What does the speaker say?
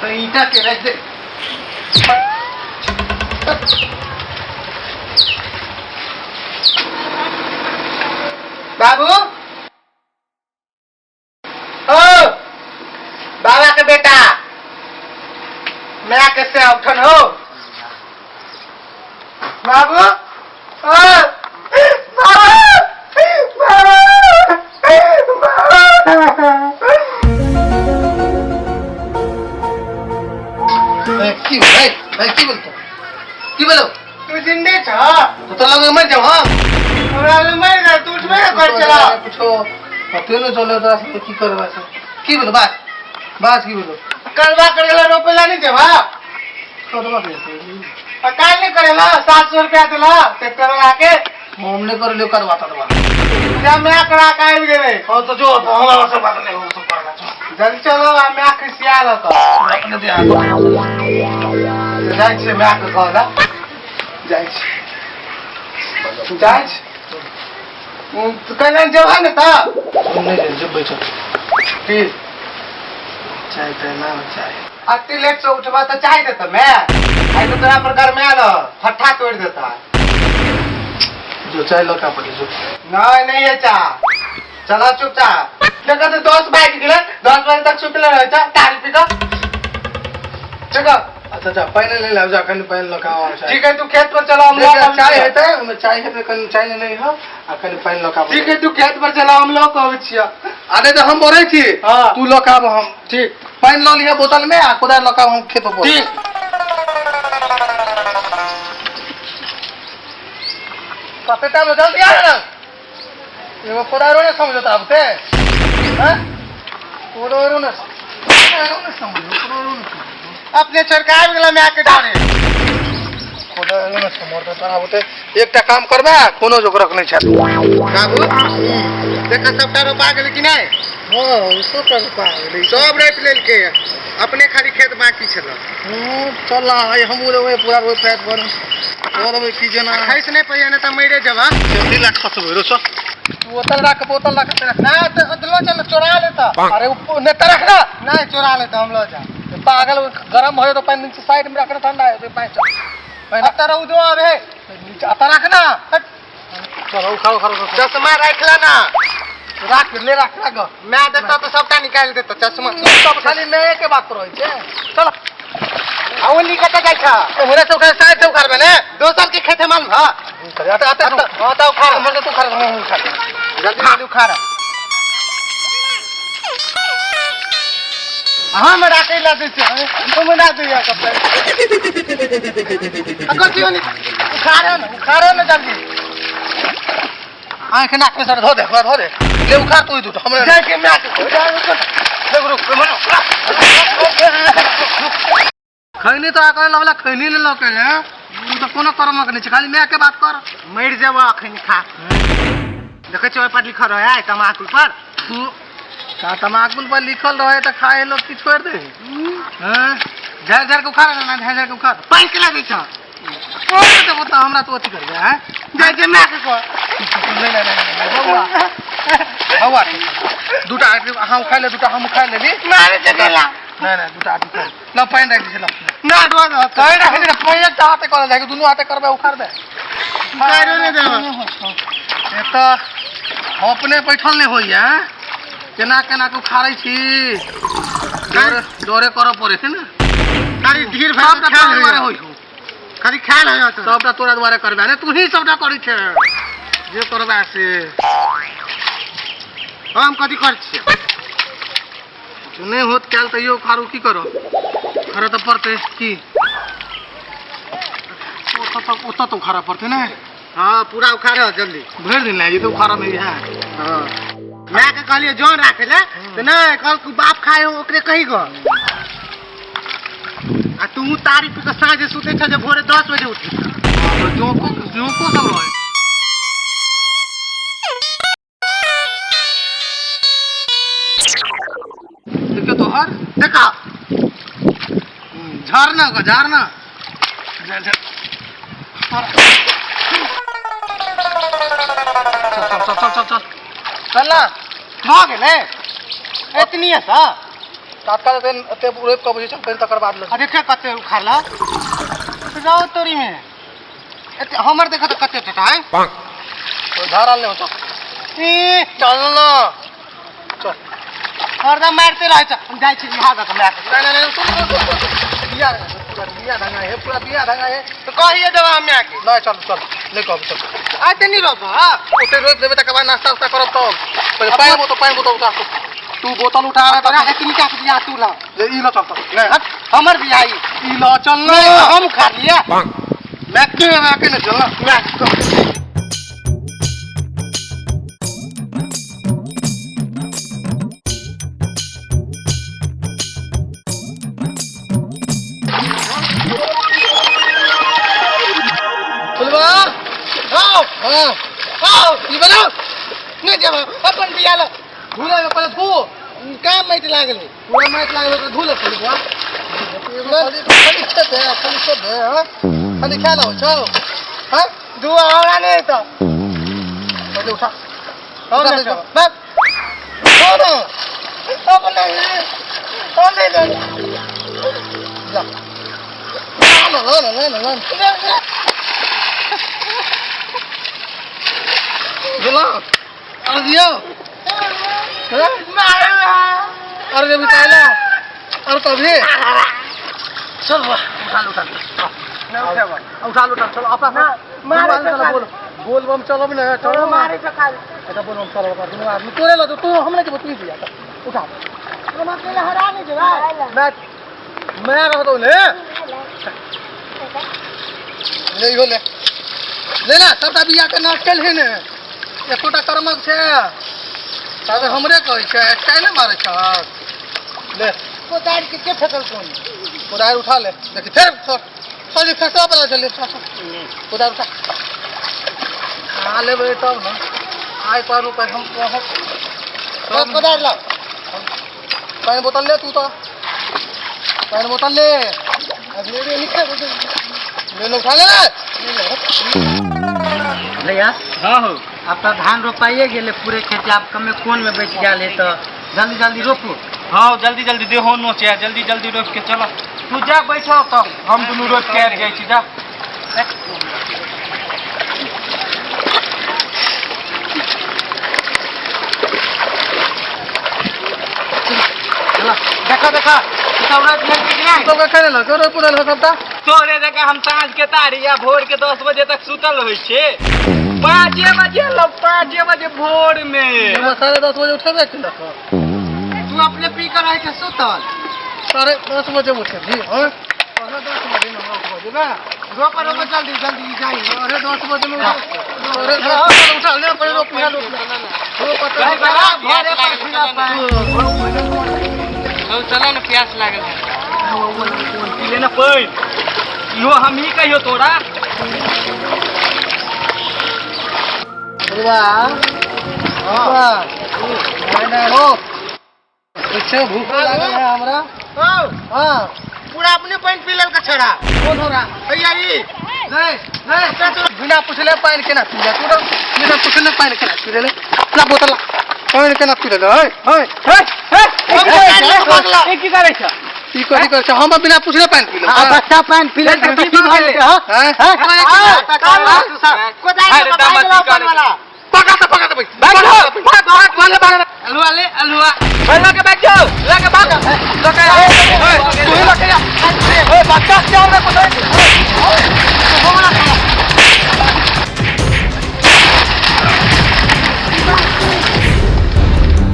ईटा के रख दे। बाबू, ओ बाबा के बेटा, मैं कैसे उठन हो बाबू? ओ बाबा, बाबा, बाबा। की भेलै? की बोलतो, की बोलो? तू जिंदे छ? तू तो लगे मर जाओ। हां, हमरा लगे मर जा, तू उठबे ना कर चला। कुछो पते न चले तो की करबा से? की बोलो? बात बात की बोलो? करवा करेला रोपेला नहीं देवा? करवा के आ काल नहीं करेला? 700 रुपया देला ट्रैक्टर वाला के। हम नहीं कर लियो करवा तड़वा। जा मैं करा के आबि गेलै। हां तो जो हमरा से बात नहीं हो सब करना। जल्दी चलो, आ मैं खिसिया रहता। अपने ध्यान जाइ छियै मायके कहला, जाइ छी, जाइ छी। कहने जेबह ने तऽ? नहीं जेबै, चल। की चाय ताय ना चाय। अति लेट से उठबा तऽ चाय देता मैं? आइ तो तोरा पर गरमायल ह, फट्ठा तोड़ि देता। जो चाय लऽ पड़े जो। नहीं, नहीं है चा, चला चुपचाप। देखा तो 10 बाजि गेलै, 10 बजे तक सुतले रहै छ तारी पी कऽ। ठीक है। अच्छा अच्छा, पानि ले लाब जा, कनि पानि लऽ कऽ आउ। ठीक है, तू खेत पर चला, हम देख, लऽ चाय हेतै ओहिमे, चाय हेतै, कनि चाय नहि हो आ कनि पानि लऽ कऽ आबू। ठीक है, तू खेत पर चला, हम लऽ कऽ अबै छियऽ। आ नहि तऽ हम बोलै छी। हाँ। तू लऽ कऽ आब हम। ठीक। पानि लऽ लिहऽ बोतल में आ कोदारि लऽ कऽ आब, हम खेत पर। ठीक। कते टाइम जल्दी आ ना, एगो कोदारो ने समझो तऽ आबते हैं, कोदारो ने, कोदारो ने समझो, कोदारो ने समझो। अपने छोड़ के आबि गेला माय के डरे। कोदारो ने समझो तऽ आबते। एकटा काम करबे, कोनो जोकरक नहि छै। बाबू, देख, सबटा रोपा गेलै कि नहि? हँ, सबटा रोपा गेलै। सब रोपि लेलकै, अपने खाली खेत बाकी छल। हँ, चल आइ हमहूँ लेबै पूरा रोपि राति भर करबै की जेना। खसि नहि पड़िया, नहि तऽ मरिए जेबह। जल्दी ला खसबै रो, चल। तू बोतल राख, बोतल राख, राख। नहि तऽ लऽ चल, चोरा लेता। अरे उ नहि तऽ रख ना। नहि, चोरा लेता, हम लऽ जा। पागल, गरम हो जाए तो पानी नीचे साइड में रखना, ठंडा है तो पानी चल पानी। अब तऽ रौदो आबे। नीचे आता रख ना। हट, चलो उखाड़ो, उखाड़ो, उखाड़ो। चश्मा राखि ले ना। राख ले, राख, राख। माय देता तऽ सबटा निकालि देता चश्मा। सब खाली मैं के बात करै छै, चल। आ ओली कतऽ जाइ छ? हमरा सब खाली साइड से उखाड़बे ने। दोसर के खेते मालूम ह? आते आते। हाँ तऽ उखाड़। हमर तू उखाड़, हम उखाड़। जल्दी जल्दी उखाड़। हम राखै ला दै छियै, हम ना दैया कपड़ा। आ कथी होनी? उखाड़ो ना, उखाड़ो ना जल्दी। आँख नाक में सर धो दे, धो दे, ले उखाड़ तू ही दूटा हमरे। जाइ के माय के। रुक रुक, मनो खैनी तो आकर लवला खैनी ने लके रे। तू तो कोनो कर्मक नहीं छै, खाली माय के बात कर। मरि जेबह अखन खा। देखै छियै, ओहि पर लिखल रहै है तमाकुल पर। तू का तमाकुल पर लिखल रहे तऽ खाए लोग की छोड़ दे हैं? झाड़ झाड़ के उखाड़ ना, झाड़ झाड़ के उखाड़। पानि केला दै छ? ओए देबो तऽ हमरा तू अथी करबे हैं? जाइ के माय के कह। नहीं नहीं नहीं नहीं, बौआ बौआ, दूटा आदमी अहाँ उखाड़ ले, दूटा हम उखाड़ लेली। मारे जगेला। नहीं नहीं, दूटा आदमी उखाड़ ल, पानि राखि दै छै, ल। ना दो दो। पानि राखि दे, पानि एकटा हाथे करल जाइ, दुनू हाथे करबै उखाड़ दे। उखाड़ियो नहि देबै। एतऽ अपने बैठल नहि होइया, केना केना के उखाड़ै छी, डरे डरे करऽ पड़ै छै ने। खाली ढीर भरि सबटा खायल तोरा दुआरे होइया। होइ छौ। खाली खायल होइया तोरा। सबटा तोरा दुआरे करबै ने, तू ही सबटा करै छै जे करबै से। हम कथी करै छियै? नहि होत कयल तैयो उखाड़ू, की करब, करऽ तऽ पड़तै की। ओतऽ तक, ओतऽ तक उखाड़ा पड़तै ने। हाँ, पूरा उखाड़ जल्दी। भरि दिन लागि जेतै उखाड़ा में इएह। हाँ, माय के कहलियै जन राखै लए तऽ नहि कहलक, बाप खाय हो ओकरे कही गो। आ तू तारी पी कऽ साँझे सुतै छ जे भोरे 10 बजे उठै छ। जोको जोको सब रहै। देखियो तोहर। देखा। झाड़ना का झाड़ना। झड़ झड़। चल चल चल चल चल चल। चल ना, भऽ गेलै एतनी सँ। तात्काल एते रोपि कऽ बुझै छै, तकर बाद आ देखे कते उखाड़ल रहो तोरी में। एते हमर देख तऽ कते टटा है। झाड़ल नहि होतो। ई चल ना, चल। हरदम मारिते रहै छ। हम जाइ छी इहा दऽ कऽ माय के। नहीं नहीं नहीं, सुन सुन सुन, बिया पूरा बिया ढंगा है, पूरा बिया ढंगा है। तऽ कहिए देबै हम माय के। नहीं, चल चल, नहीं कहब, चल। आइ तऽ नहि रहब। हाँ। ओते रोपि देबै, तकर बाद नाश्ता उस्ता करब तब। पहिले पानि बोतल, पानि बोतल उठा। तू बोतल उठा रहा। तोरा एतनी टा के बिया तू ला। ई ल, चल चल। नहीं, हट, हमर बिया ई। ई ल, चल ना। हम उखाड़ लिया। मैं के मैं के नहीं, चल ना। मैं फुलवा आओ। हाँ। आओ, ई बनाओ। नहीं देब अपन बिया ल। धूले में पहिले धो। काम माटि लागल है। पूरा माटि लागल है, धूले फुलवा। खाली खाली खेत है, खाली खेत है। हाँ, खाली खाए ला छौ। हाँ। दुआ हमरा नहीं तो। पहिले उठा। हम उठा। नहीं ले। बस। हो ना। अब नहीं, हम नहीं देब। जा ना, ना ना ना ना ना। बोला अरे दियो। हाँ? अरे जब बिताइला अरे तभी चल बा, उठा लो, उठा लो। नहीं उठेब। उठा लो, उठा लो, चलो अपना। मारे चलो। से। बोल बोल बम चलो ना, चलो। मारे से खाली। अच्छा, बोल बम चलो। दुनू आदमी तोरे लो, तू हम नहीं, तू दिया उठा। हम अकेले हरा नहीं देबै। मैं मैं रहता हूँ। ले ले, इहो ले ले ना। सबटा बिया के नाच है ने, एकोटा कर्मक छै तब हमरे कहै छै, स्टाइले मारै छ। ले। कोदारि के के फेकल कोन? कोदारि उठा ले। देखी फेर सर फेंकवा वाला छै। ले, कोदारि उठा। खा लेबै तब ने। आइ पर रुपए हम बस, कोदारि ला। पानि बोतल ले। तू तो पानि बोतल ले। अब ले ले, निकल ले ले, उठा ले। भैया। हाँ हो। अब तो धान रोपाइए गेले पूरे खेत, आब कमे कोन में बचि गेल है, तऽ जल्दी जल्दी रोपू। हाँ, जल्दी जल्दी देहो नोचे, जल्दी जल्दी रोपि के चल। तू जा बैठो तऽ हम दुनू रोपि के आबि जाइ छी, जा। देखो देखो, सब रोपि लेलकै कि नहि? सब खाने लग रोपू देल सबटा। तोरे जगह हम साँझ के तारी या भोर के 10 बजे तक सुतल रहै छी। 5 बजे लो, 5 बजे भोर में। 10:30 बजे उठेबे कि ना? तू अपने पी कर रहे थे सुतल। 10:30 बजे उठेबी? हाँ, 10:30 बजे में उठ बजे ना। रोपो रोपो, जल्दी जल्दी जाइ। 10:30 बजे में उठा। अरे उठा ले, पहिले रोप रोप रोप। घरे पर खुला पानि। चल चल ने, प्यास लागल है। पी ले ना पानि। इहो हम ही कहियो तोरा। बुढ़वा, हो छै, भूख लागल है हमरा। हौ। हाँ। पूरा अपने पानि पी लेलकै छोड़ा। कोन हो रहा? भैया ई। नहीं नहीं, बिना पूछले पानि केना पी ले तू? तो बिना पूछले पानि केना पी ले? ला बोतल ला। पानि केना पी ले? है है हे। हे। ए, की करै छ? ई कथी करै छ? हम बिना पूछले पानि पी ले? आ बच्चा पानि पी लेलकै तऽ की भऽ गेलै? हँ? हैं? कोदारि अरे लऽ कऽ भागि दामा गेलौ की अपन वाला। पकड़ तऽ, पकड़ तऽ। भाग जाओ, भाग भाग भाग भाग। अलुआ ले, अलुआ भाई, लके भाग जाओ, लके भाग, लके। तू ही लके जा। ओए बच्चा, क्या हो रहा है?